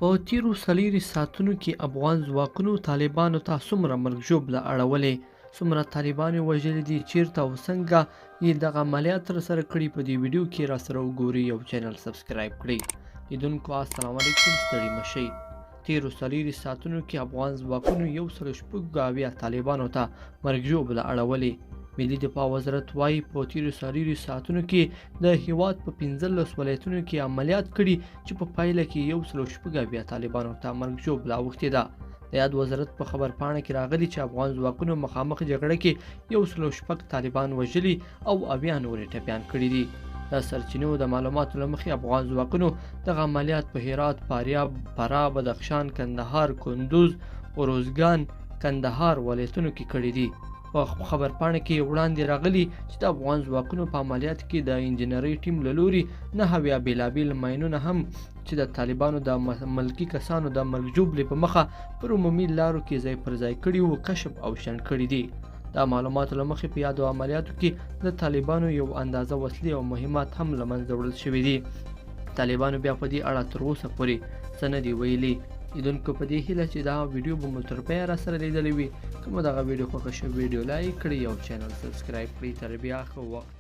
په تېرو 24 ساعتونو کې افغان ځواکونو طالبانو ته څومره مرګ ژوبله اړولې، څومره طالبان یې وژلي دي، چیرته او څنګه یې دغه عملیات ترسره کړي، په دې ویډیو کې راسره وګورئ او چینل subscribe کړئ. لیدونکو السلام علیکم، ستړي مه شئ. تېرو 24 ساعتونو کې افغان ځواکونو 176 طالبانو ته مرګ ژوبله اړولې. ملي دفاع وزارت وایي په تېرو 24 ساعتونو کې د هیواد په 15 ولایتونو کې عملیات کړي چې په پایله کې 176 طالبانو ته مرګ ژوبله اوښتې ده. د یاد وزارت په خبرپاڼه کې راغلي چې افغان ځواکونو مخامخ جګړه کې 106 طالبان وژلي او 70 نور یې ټپیان کړي دي. د سرچینو د معلوماتو له مخې افغان ځواکونو دغه عملیات په هرات، فاریاب، فراه، بدخشان، کندهار، کندوز، اروزګان، کندهار ولایتونو کې کړي دي. په خبرپاڼه کې وړاندې راغلي چې د افغان ځواکونو په عملیات کې د انجنیرۍ ټیم له لوري 79 بېلابېل ماینونه هم چې د طالبانو د ملکي کسانو د مرګ ژوبلې په مخه پر عمومي لارو کې ځای پر ځای کړي وو، کشف او شنډ کړي دي. د معلوماتو له مخې په یادو عملیاتو کې د طالبانو یو اندازه وسلې او مهمات هم له منځه وړل شوي دي. طالبانو بیا په دې اړه تر اوسه پورې څه نه دي ویلي. لیدونکو په دې هیله چې دا ویډیو به مو تر پایه راسره لیدلې وي. که مو دغه ویډیو خوښه شوه، ویډیو like کړئ او چینل subscribe کړئ. تر بیا ښه وخت.